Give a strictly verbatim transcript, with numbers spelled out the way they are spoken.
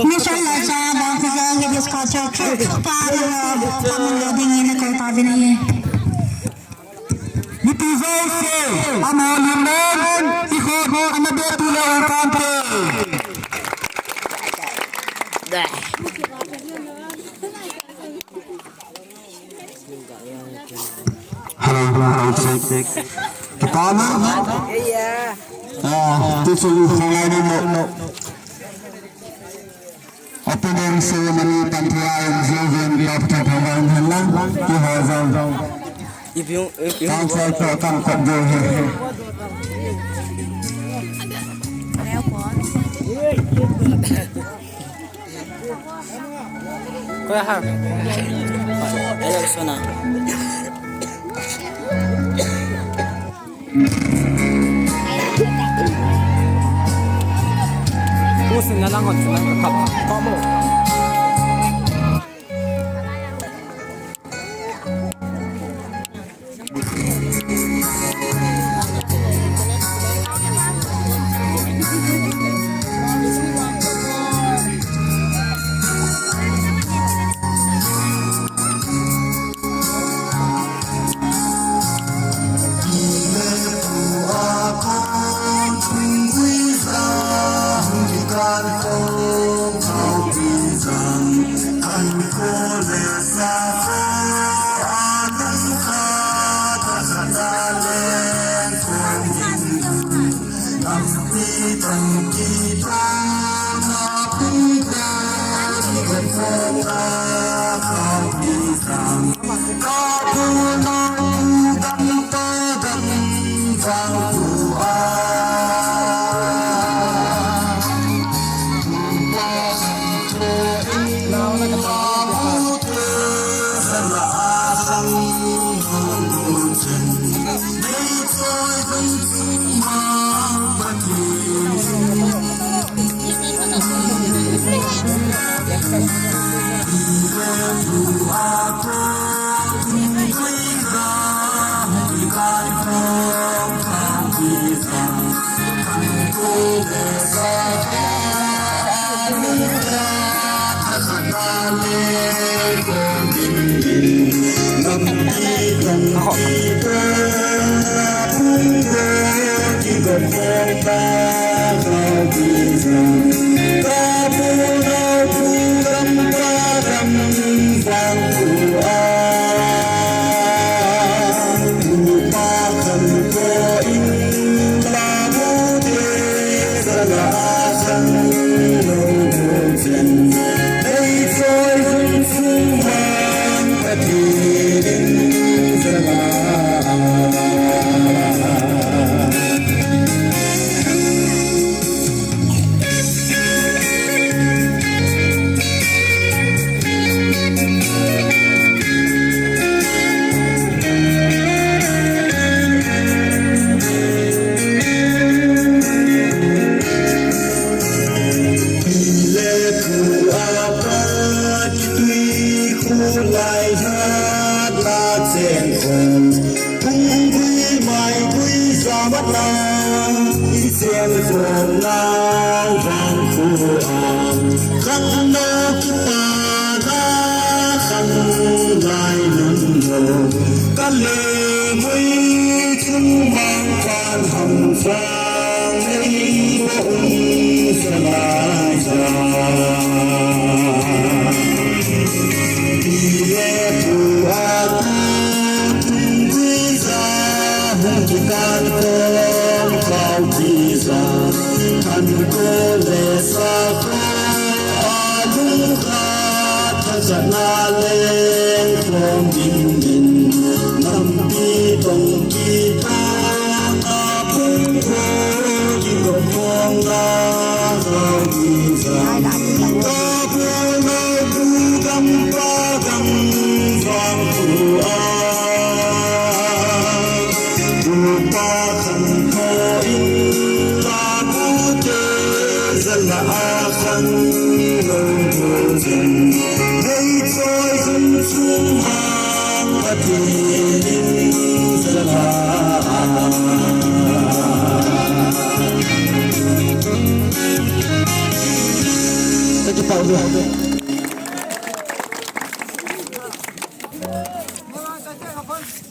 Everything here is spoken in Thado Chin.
Mission Laicha Vangkhoja Ladies Culture Troupe, pa, pa, pa, pa, ding in a ko pa vin ahi. Mipi jouse, amol in men, ikho, amabe tu le un kante. Hello, hello, hello, check, check. Kipa na? Yeah. Ah, tu su khong lai na mo. Opening ceremony pan thua in Jovian Club ta thua in hanlang, ki ho jong. If you, if you Council ko kan kop jo he. Ko ya ha. Hello, Sona. Pusin na lang, hon, sila ka kap. Kakipah uve.